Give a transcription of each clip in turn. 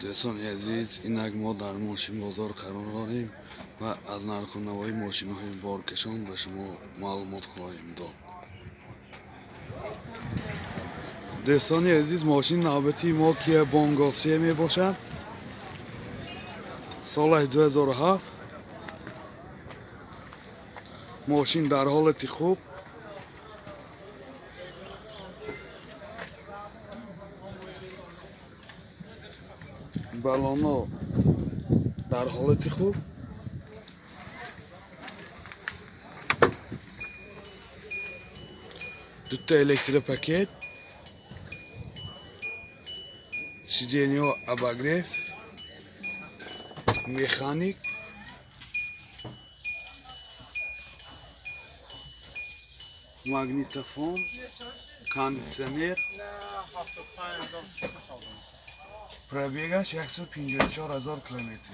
Дӯстони азиз, инак мо дар мошинбозор қарор дорем ва аз нарху навои мошинҳои боркашон ба шумо маълумот хоҳем дод. Дӯстони азиз, мошини навбатии мо Kia Bongo 3 мебошад. Солаи 2007. Мошин дар ҳолати хуб. Баллоно дар ҳолати хуб. Дута электропакет, сиденье обогрев, механик, магнитофон, кондитсионер. Пробегаш 154 ҳазор километр.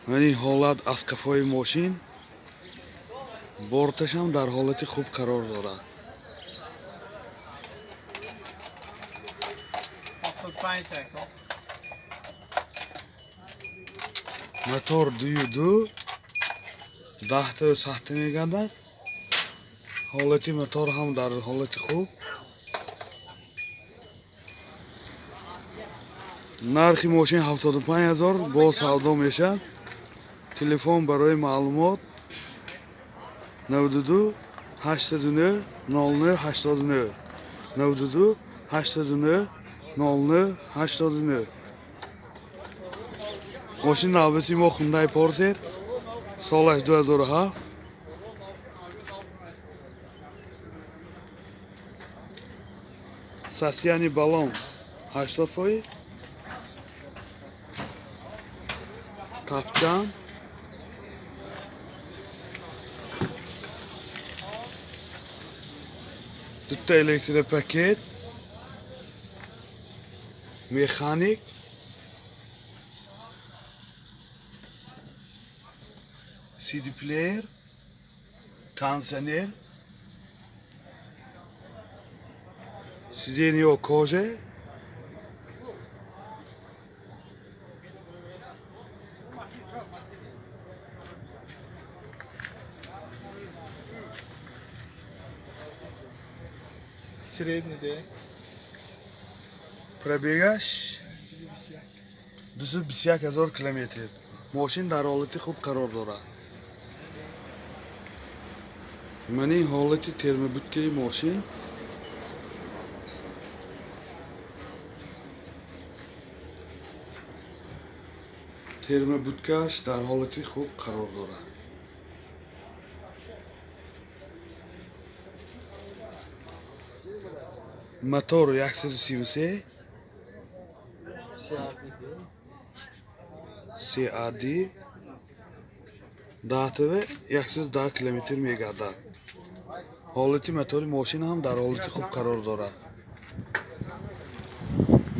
Ин ҳолат аз қафои мошин, борташам дар ҳолати хуб қарор дорад. Мотор дую ду, даҳтаю сахта мегардад. Ҳолати мотор ҳам дар ҳолати хуб. Нархи мошин 75 000, боз савдо мешавад. Телефон барои маълумот 92 89 09 89, 92 89 09 89. Мошини навбати мо Хундай Портер, солаш 2007. Состояние баллон 80%. Тапчан, дута электропакет, механик, CD плеер, кондиционер, сиденье кожа. Средний, да? Пробегаш 221. 221 ҳазор километр. Мошин дар ҳолати хуб қарор дорад. Ман ин ҳолати термобудкаи мошин. Термобудкааш дар ҳолати хуб қарор дорад. Мотор 133 CAD, даҳтава 110 километр мегардад. Ҳолати мотори мошин ҳам дар ҳолати хуб қарор дорад.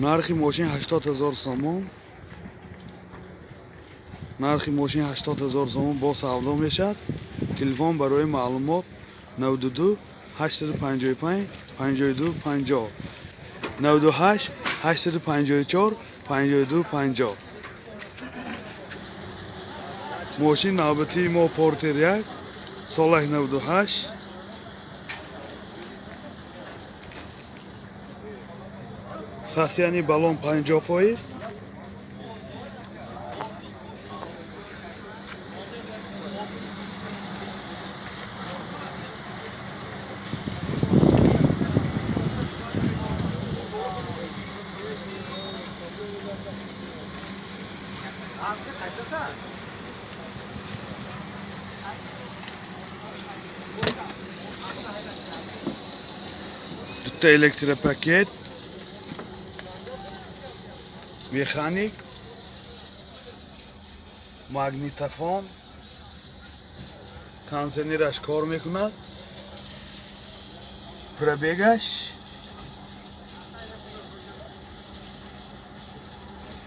Нархи мошин 80 000 сомон. Нархи мошин 80 000 сомон, боз савдо мешавад. Телефон барои маълумот 92 855 52 50, 98 854 52 50. Мошин навбатии мо Портер 1, солаи 98. Состояние баллон 50%. Дута электропакет, механик, магнитофон, кондиционераш кор мекунад. Пробегаш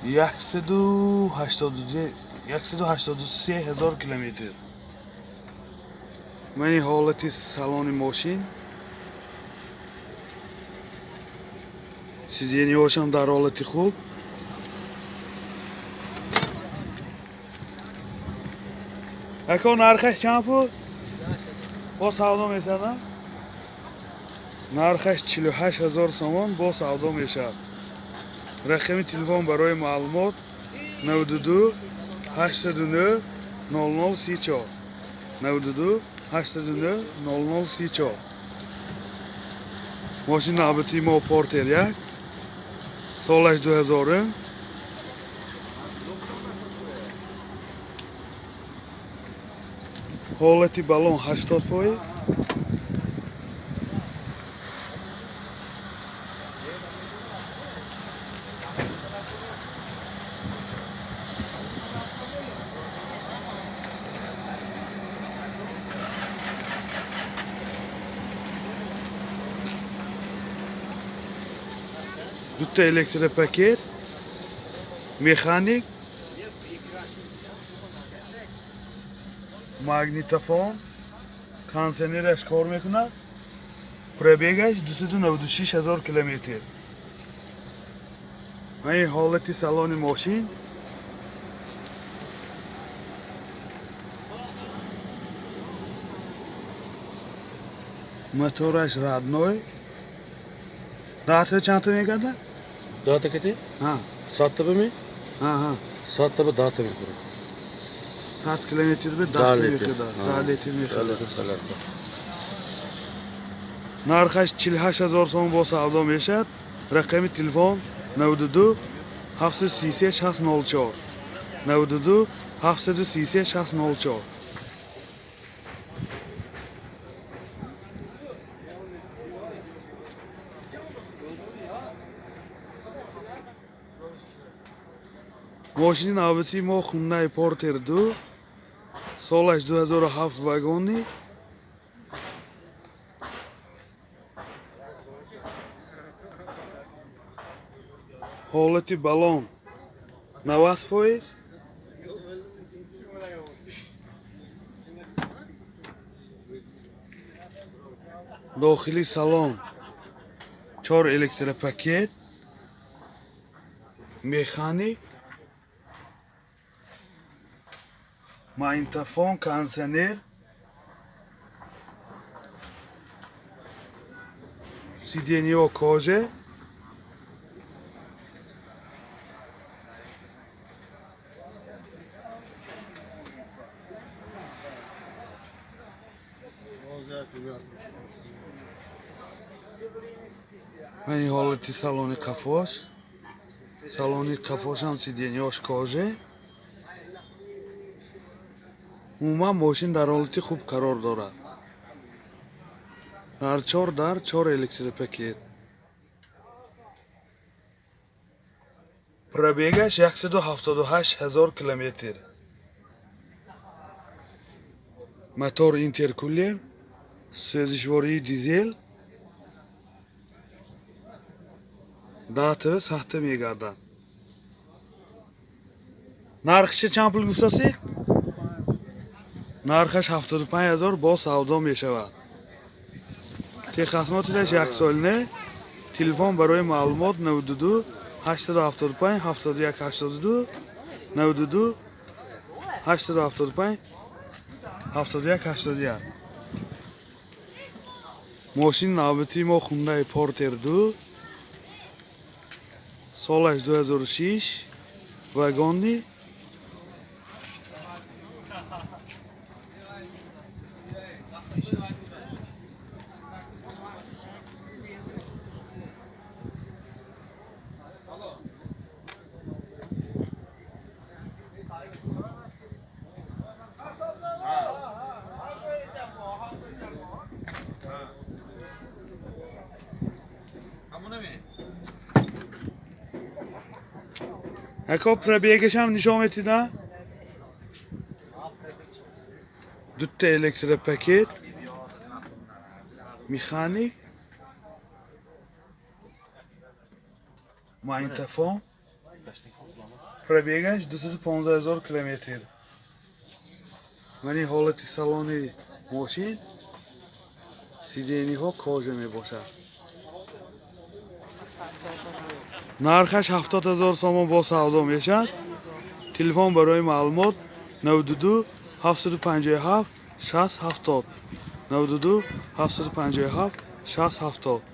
183 ҳазор километр. Мани ҳолати салони мошин. Сиденьяҳошам дар ҳолати хуб. Ако, нархаш чанд пул? Бо савдо мешавад? Нархаш 48 000 сомон, бо савдо мешавад. Рақами телефон барои маълумот 92 809 00 34, 92 809 00 34. Мошини навбатии мо Портер 1, солаш 2000. Ҳолати балон 80%. Дута электропакет, механик, магнитофон, кондиционераш кор мекунад. Пробегаш 296 ҳазор километр. Ва ин ҳолати салони мошин. Мотораш родной. Дата чандта мегардад? Дата кати? Ҳа. Садта бими? Ҳа, ҳа. Садта ба дата мехӯрад. 100 километр ба 10 мехӯрад. 10 литр мехӯрад. 10 литр солярка. Нархаш 48 ҳазор сом, бо савдо мешавад. Рақами телефон 92 733 604, 92 733 604. Мошини навбатии мо Хундай Портер 2, солаш 2007, вагонный. Ҳолати балон 90%. Дохили салон чор электропакет, механик, магнитофон, кондиционер, сиденьё кожа. Мани ҳолати салони қафош. Салони қафошам сиденьёш кожа. Умуман, мошин дар ҳолати хуб қарор дорад. Дар чор дар чор электропакет. Пробегаш 178 ҳазор километр. Мотор интеркулер, сӯзишвории дизел, датави сахта мегардад. Нархиша чанд пул гуфтасед? Нархаш 75 ҳазор, бо савдо мешавад. Техосмотраш яксолина. Телефон барои маълумот 92 875 71 82, 92 875 71 81. Мошини навбатии мо Хундай Портер 2, солаш 2006, вагонный. Ако, пробегашам нишон метида? Дута электропакет, механик, магнитофон. Пробегаш 215 ҳазор километр. Мани ҳолати салони Мошин сиденье ҳо кожа мебошад. Нархаш 70 000 сомон, бо савдо мешавад. Телефон барои маълумот: 92 757 60 70, 92 757 60 70.